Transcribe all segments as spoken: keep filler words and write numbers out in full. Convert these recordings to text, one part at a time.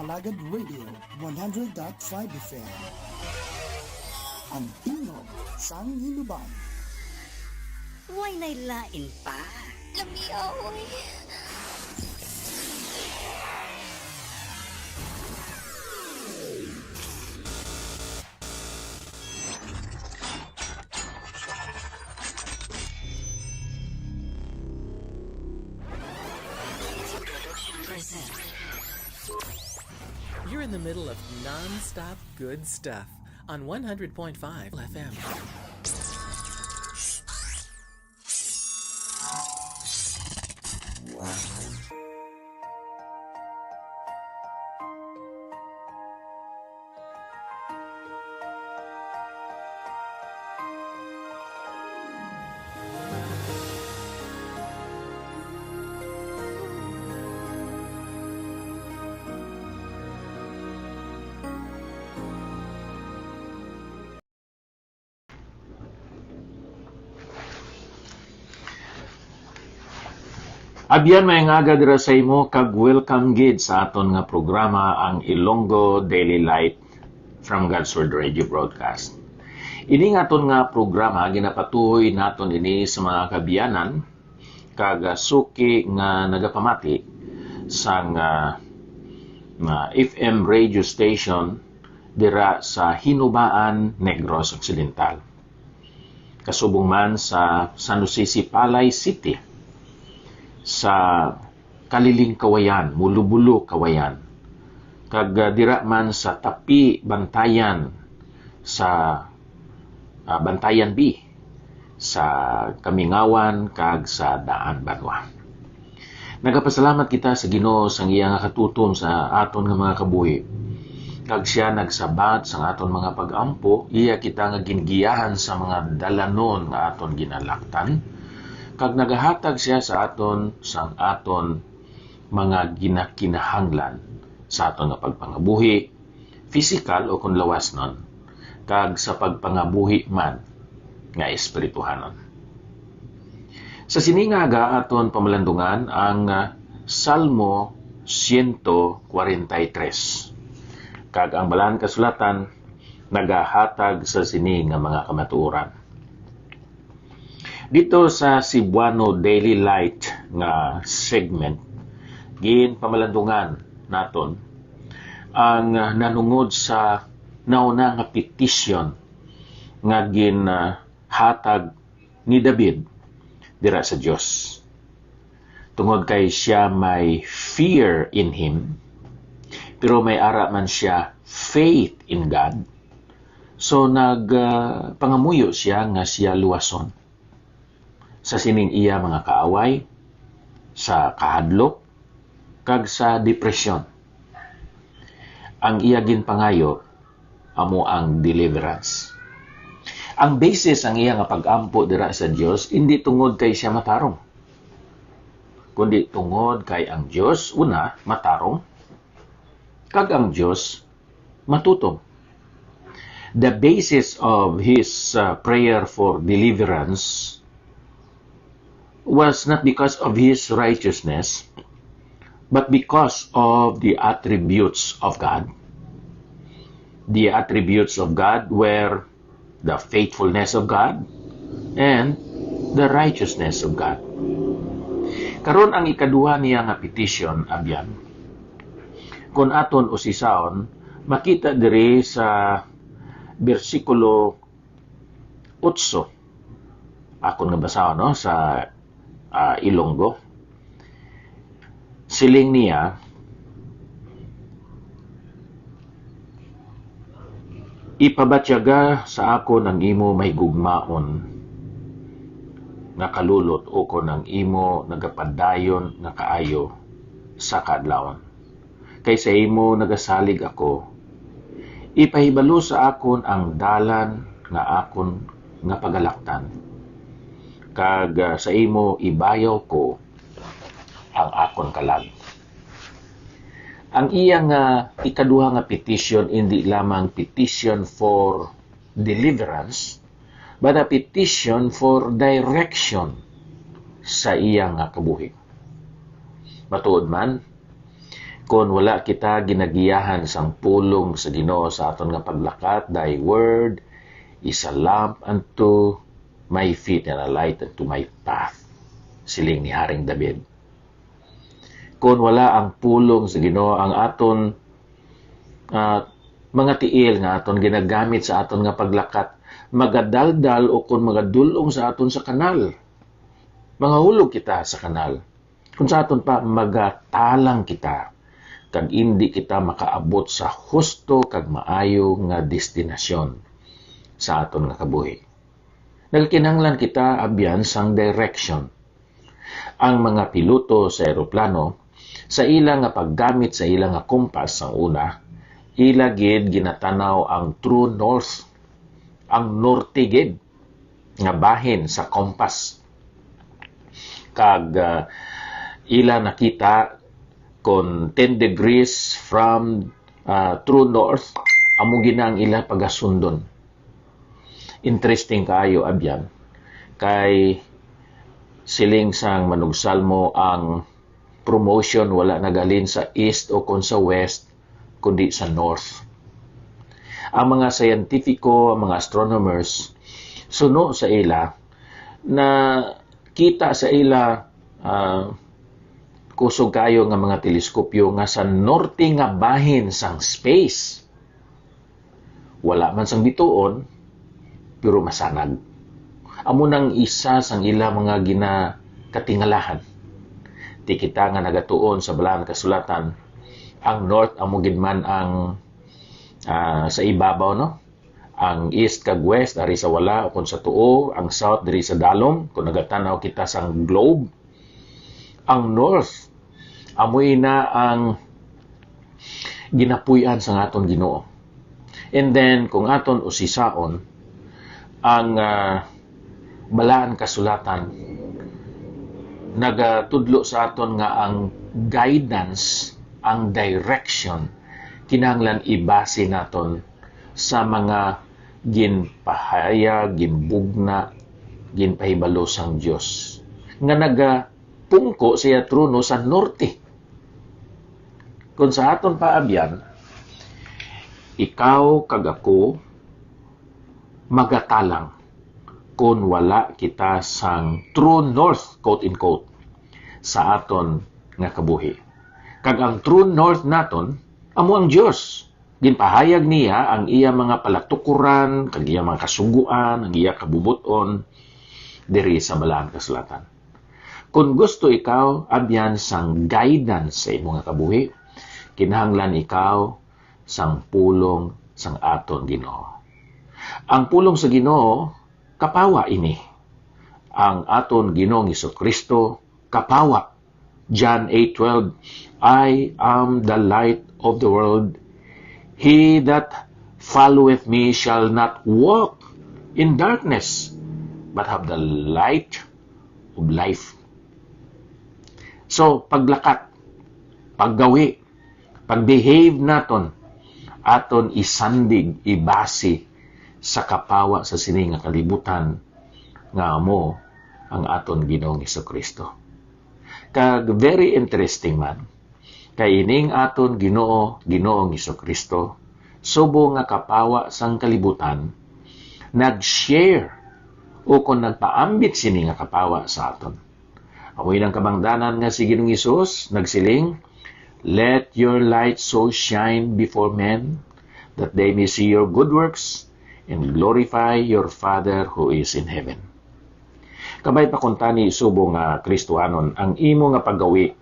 Alagad Radio one hundred dot five F M. Ang tingog sang Hinubaan. Way nay lain pa. Lamia, oy. You're in the middle of non-stop good stuff on one hundred point five F M. Abyan, may ngaga dira sa imo, kag welcome gid sa aton nga programa, ang Ilonggo Daily Light from God's Word Radio Broadcast. Ini nga aton nga programa, ginapatuhoy naton ini sa mga kaabyanan kag, ah, suki nga nagapamati sang, ah, nga F M radio station dira sa Hinubaan, Negros Occidental. Kasubong man sa San Jose Sipalay City, sa Kaliling Kawayan, Mulobulo Kawayan, kag, ah, dira man sa Tapi Bantayan, sa, ah, Bantayan B, sa Kamingawan, kag sa Daan Banwa. Nagapasalamat kita sa Ginoo sang iya nga katutom sa aton nga mga kabuhi. Kag sia nagsabat sang aton mga pag-ampo, iya kita nga gingigiyahan sa mga dalanon nga aton ginalaktan, kag nagahatag sia sa aton sang aton mga ginakinahanglan sa aton nga pagpangabuhi, pisikal o kon lawasnon, kag sa pagpangabuhi man nga espirituhanon. Sa sini nga aga aton pamalandungan ang, ah, Salmo siyento kwarenta y tres, kag ang Balaan Kasulatan nagahatag sa sini nga mga kamatuoran. Dito sa Cebuano Daily Light nga segment, ginpamalandungan naton ang, ah, nanungod sa nauna nga petition nga ginhatag ni David dira sa Dios. Tungod kay sia may fear in him, pero may ara man sia faith in God, so nag, ah, pangamuyo sia nga sia luwason sa sining iya mga kaaway, sa kahadlok, kag sa depresyon. Ang iya ginpangayo amo ang deliverance. Ang basis ang iya nga pag-ampo dira sa Dios, indi tungod kay sia matarong, kundi tungod kay ang Dios, una, matarong, kag ang Dios matutom. The basis of his, uh, prayer for deliverance was not because of his righteousness, but because of the attributes of God. The attributes of God were the faithfulness of God and the righteousness of God. Karon, ang ikaduha niya nga petition, abyan, kon aton usisaon, makita diri sa bersikulo otso. Akon nga basahon, no, sa, ah, Ilonggo. Siling niya, "Ipabatyaga sa akon ang imo mahigugmaon nga kalulot, ukon ang imo nagapadayon nga kaayo sa kaadlawon. Kay sa imo nagasalig ako. Ipahibalo sa akon ang dalan nga akon nga pagalaktan, kag, ah, sa imo ibayaw ko ang akon kalag." Ang iya nga ikaduha nga petition, indi lamang petition for deliverance, but a petition for direction sa iya nga kabuhi. Matuod man, Kon wala kita ginagiyahan sang pulong sa Ginoo sa aton nga paglakat, "Thy word is a lamp unto my feet and a light unto my path," siling ni Haring David. Kon wala ang pulong sa Ginoo, ang aton, ah, mga tiil nga aton ginagamit sa aton nga paglakat, magadaldal o kon magadul-ong sa aton sa kanal. Mangahulog kita sa kanal. Kung sa aton pa, magatalang kita, kag indi kita makaabot sa husto kag maayo nga destinasyon sa aton nga kabuhi. Nagakinahanglan kita, abyan, sang direction. Ang mga piloto sa eroplano, sa ila nga paggamit sa ila nga kompas sang una, ila gid ginatanaw ang true north, ang norte gid nga bahin sa kompas. Kag, ah, ila nakita kon ten degrees from, ah, true north, amo gid na ang ila pagasundon. Interesting kaayo, abyan, kay siling sang manugsalmo, ang promotion wala naghalin sa east o kon sa west, kundi sa north. Ang mga siyentipiko, ang mga astronomers, suno sa ila, nakita sa ila, ah, kusog kaayo nga mga teleskopyo nga sa norte nga bahin sang space, wala man sang bituon, pero masanag. Amo nang isa sang ila mga ginakatingalahan. Ti kita nga nagatuon sa Balaan Kasulatan, ang north amo gid man ang, ah, sa ibabaw, no? Ang east kag west ari sa wala o kon sa tuo, ang south diri sa dalom, kung nagatan-aw kita sang globe. Ang north, amo ina ang ginapuy-an sang aton Ginoo. And then, kung aton usisaon, ang, ah, Balaan Kasulatan nagatudlo sa aton nga ang guidance, ang direction, kinahanglan ibase naton sa mga ginpahayag, ginbugna, ginpahibalo sang Dios, nga nagapungko sa iya trono sa norte. Kung sa aton pa, abyan, ikaw kag ako magatalang kon wala kita sang true north, quote unquote, sa aton nga kabuhi. Kag ang true north naton amo ang Dios. Ginpahayag niya ang iya mga palatukoran kag iya mga kasugoan, ang iya kabubot-on diri sa Balaan Kasulatan. Kon gusto ikaw, abyan, sang guidance sa imo nga kabuhi, kinahanglan ikaw sang pulong sang aton Ginoo. Ang pulong sa Ginoo, kapawa ini. Ang aton Ginoong Jesu-Cristo, kapawa. John eight twelve, "I am the light of the world. He that followeth me shall not walk in darkness, but have the light of life." So, paglakat, paggawi, pagbehave naton, aton isandig, ibasi sa kapawa sa sini nga kalibutan, nga amo ang aton Ginoong Jesu-Cristo. Kag very interesting man, kay ining aton Ginoo, Ginoong Jesu-Cristo, subong nga kapawa sang kalibutan, nag-share o kon nagpaambit sini nga kapawa sa aton. Amo ina ang kabangdanan nga si Ginoong Hesus nagsiling, "Let your light so shine before men, that they may see your good works and glorify your Father who is in heaven." Kabay pa kuntani, subong nga Kristohanon, ang imo nga paggawi,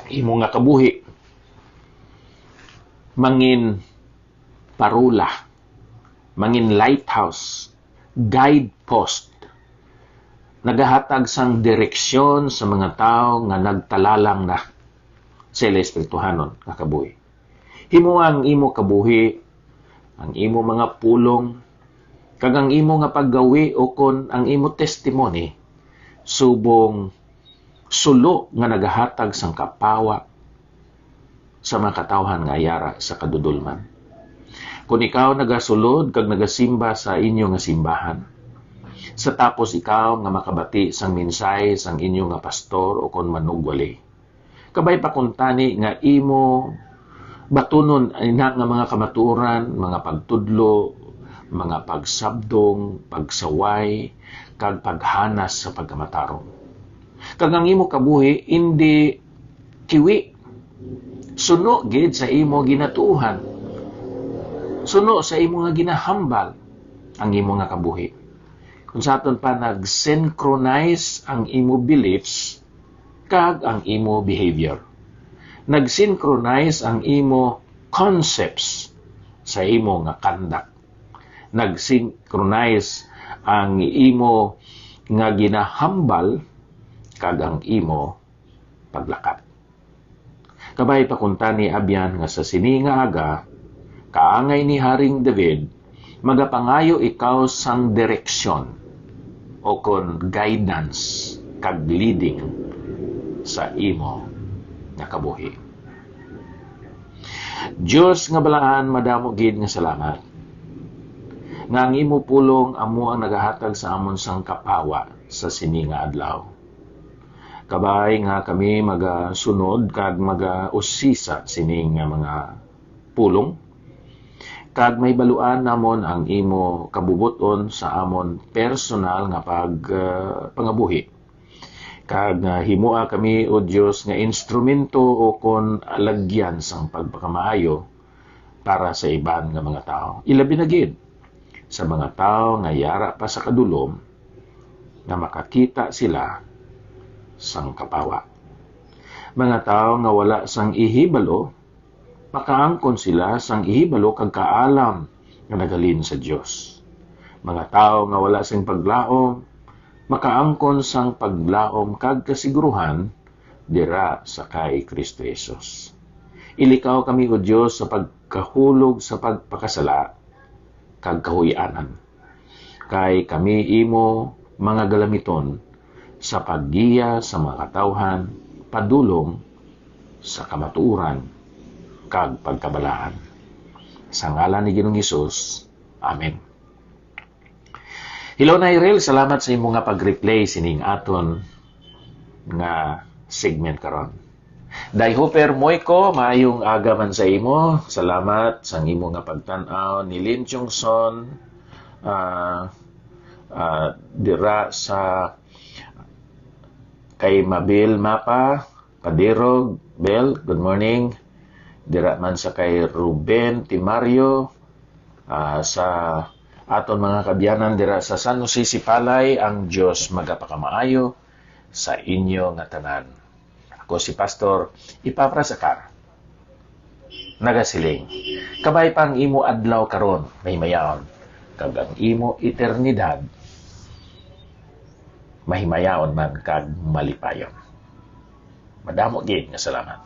imo nga kabuhi, mangin parola, mangin lighthouse, guidepost, nagahatag sang direksyon sa mga tawo nga nagtalalang na sa ila espirituhanon nga kabuhi. Himo ang imo kabuhi, ang imo mga pulong, kag ang imo nga paggawi ukon ang imo testimony subong sulo nga nagahatag sang kapawa sa mga katawhan nga yara sa kadudolman. Kon ikaw nagasulod kag nagasimba sa inyo nga simbahan, sa tapos ikaw nga makabati sang mensahe sang inyo nga pastor ukon manugwali, Kabay pa kuntani nga imo batunon ina nga mga kamatuoran, mga pagtudlo, mga pagsabdong, pagsaway, kag paghanas sa pagkamatarong. Kag ang imo kabuhi indi kiwi, suno gid sa imo ginatuohan, suno sa imo nga ginahambal ang imo nga kabuhi. Kung sa aton pa, nag-synchronize ang imo beliefs kag ang imo behavior. Nag-synchronize ang imo concepts sa imo nga conduct. Nag-synchronize ang imo nga ginahambal kag ang imo paglakat. Kabay pa kuntani, abyan, nga sa sini nga aga, kaangay ni Haring David, magapangayo ikaw sang direksyon o kon guidance kag leading sa imo nga kabuhi. Dios nga balaan, madamo gid nga salamat nga ang imo pulong amo ang nagahatag sa amon sang kapawa sa sini nga adlaw. Kabay nga kami magasunod kag magausisa sini nga mga pulong, kag mahibaluan namon ang imo kabubot-on sa amon personal nga pag, ah, pangabuhi. Kag, ah, himoa kami, O Dios, nga instrumento o kon alagyan sang pagpakamaayo para sa iban nga mga tawo, ilabi na gid sa mga tawo nga yara pa sa kadulom, nga makakita sila sang kapawa. Mga tawo nga wala sang ihibalo, makaangkon sila sang ihibalo kag kaalam nga naghalin sa Dios. Mga tawo nga wala sing paglaom, makaangkon sang paglaom kag kasiguruhan dira sa kay Cristo Jesus. Ilikaw kami, O Dios, sa pagkahulog sa pagpakasala kag kahuy-anan, kay kami imo mga galamiton sa paggiya sa mga katawhan padulong sa kamatuoran kag pagkabalaan. Sa ngalan ni Ginoong Hesus, amen. Hello, Nairel. Salamat sa imo nga pag-replay sining aton nga segment karon. Day Hopper Moico, maayong aga man sa imo. Salamat sang imo nga pagtan-aw. Ni Lin Chungson, ah, ah, dira sa kay Mabil Mapa, Padirog, Bel, good morning. Dira man sa kay Ruben Timario, ah, sa aton mga kabyanan dira sa San Jose Sipalay, ang Dios magapakamaayo sa inyo nga tanan. Ako si Pastor Epafras Acar. Nagasiling, kabay pa ang imo adlaw karon, mahimayaon, kag ang imo eternidad, mahimayaon man kag malipayon. Madamo gid nga salamat.